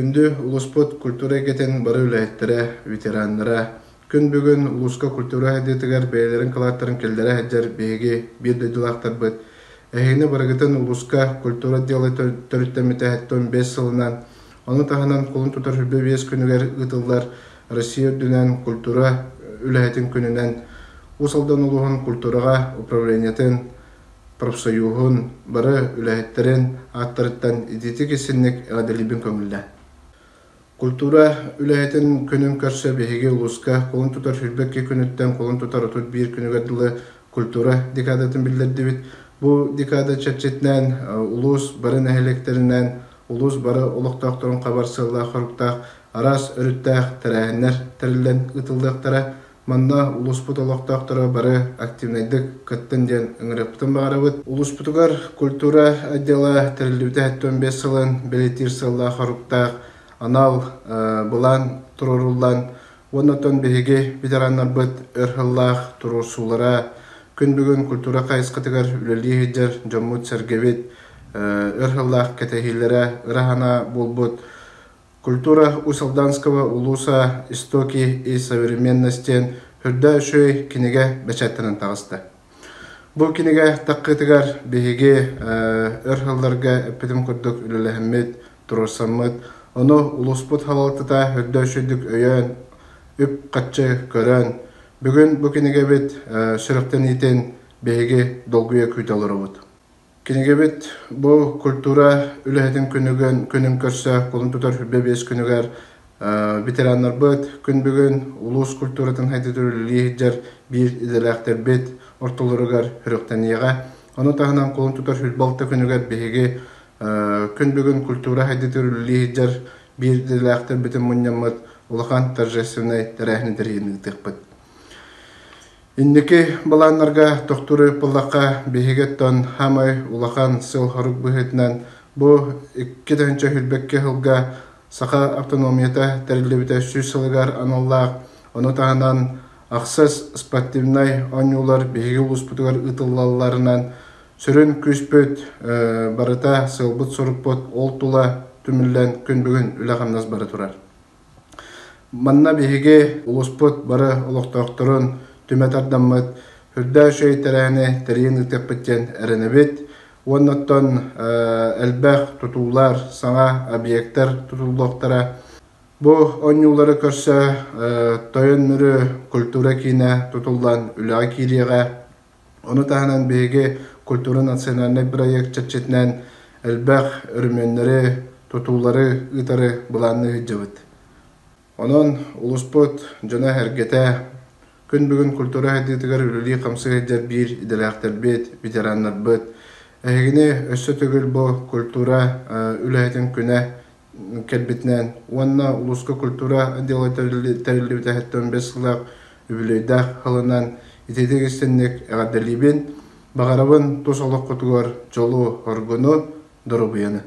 Күндү улууспут культура эйгэтин бары үлэһиттэрэ, ветераннара, күн бүгүн улууска культура сайдыытыгар бэйэлэрин кылааттарын киллэрэ сылдьар биһиги биир дойдулаахтарбыт, эһигини барыгытын улууска культура отдела төрүттэммитэ 75 сылынан, ону таһынан кулун тутар 25 күнүгэр ыытыллар Россия үрдүнэн культура үлэһитин күнүнэн Уус Алдан улууһун культураҕа управлениетын профсоюһун бары үлэһиттэрин ааттарыттан итиитик-истинник эҕэрдэлиибин көҥүллээ. Культура үлэһитин күнүн көрсө биһиги улууска кулун тутар 22 күнүттэн кулун тутар 31 күнүгэр дылы культура декадатын биллэрдибит. Бу декада чэрчитинэн улуус бары нэһилиэктэринэн улуус бары олохтоохторун хабар сыаллаах-соруктаах араас өрүттээх тэрээһиннэр тэриллэн ыытыллыахтара. Манна улууспут олохтоохторо бары активнайдык кыттын диэн ыҥырыахпытын баҕарабыт. Улууспутугар культура отдела тэриллибитэ 75 сылын бэлиэтиир сыаллаах-соруктаах анал былаан туруоруллан уонна оттон биһиги ветераннарбыт өр сыллаах туруорсуулара күн бүгүн культура хайысхатыгар үлэлии сылдьар дьоммут-сэргэбит өр сыллаах кэтэһиилэрэ ыра санаа буолбут Культура Усть-Алданского улууса истоки и современность диэн үрдэ үчүгэй кинигэ бэчээттэнэн таҕыста. Бу кинигэ таххыытыгар биһиги өр сылларга эппитим курдук үлэлэһэммит, туруорсаммыт, ону улууспут салалтата үрдэ үчүгэйдик өйөөн, үп-харчы көрөн, бүгүн бу кинигэбит сүрэхтэниитин биһиги долгуйа күүтэ олоробут. Кинигэбит бу культура үлэһитин күнүгүн күнүн көрсө кулун тутар 25 күнүгэр ветераннарбыт күн бүгүн улуус культуратын хайдытыр үлэлии сылдьар биир идэлээхтэрбит ортолоругар сүрэхтэниэҕэ. Ону таһынан кулун тутар 26 күнүгэр биһиги күн бүгүн культура хайдытыр үлэлии сылдьар биир идэлээхтэрбитин мунньаммыт улахан торжественнай тэрээһини тэрийэн ыытыахпыт. Инники былааннарга тохтуур ыыппыллахха, биһиги оттон саамай улахан сыал-сорук быһыытынан бу 2022 сылга Саха автономията тэриллибитэ 100 сылыгар аналлаах, ону таһынан ахсыс спортивнай оонньуулар биһиги улууспутугар ыытыллалларынан сүрүн күүспүт барыта сыалбыт-сорукпут ол тула түмүллэн күн бүгүн үлэ-хамнас бара турар. Манна биһиги улууспут бары олохтоохторун түмэ тардаммыт, үрдээх үчүгэй тэрээһини тэрийэн ыытыахпыт диэн эрэнэбит. Уонна оттон элбэх тутуулар, саҥа объектар тутуллуохтара. Бу оонньуулары көрсө Тойон Мүрү культура киинэ тутуллан үлэҕэ киириэҕэ. Ону таһынан биһиги культура национальнай бырайыак чэрчитинэн элбэх өрөмүөннэри, тутуулары ыытары былаанныы сылдьабыт. Онон улууспут дьоно-сэргэтэ күн бүгүн культура сайдыытыгар үлэлии-хамсыы сылдьар биир идэлээхтэрбит, ветераннарбыт, эһигини өссө төгүл бу культура үлэһитин күнэ кэлбитинэн уонна улууска культура отдела тэриллибитэ 75 сыллаах үбүлүөйдээх сылынан итиитик истинник эҕэрдэлиибин. Баҕарабын тус олоххутугар дьолу, оргуну, доруобуйаны.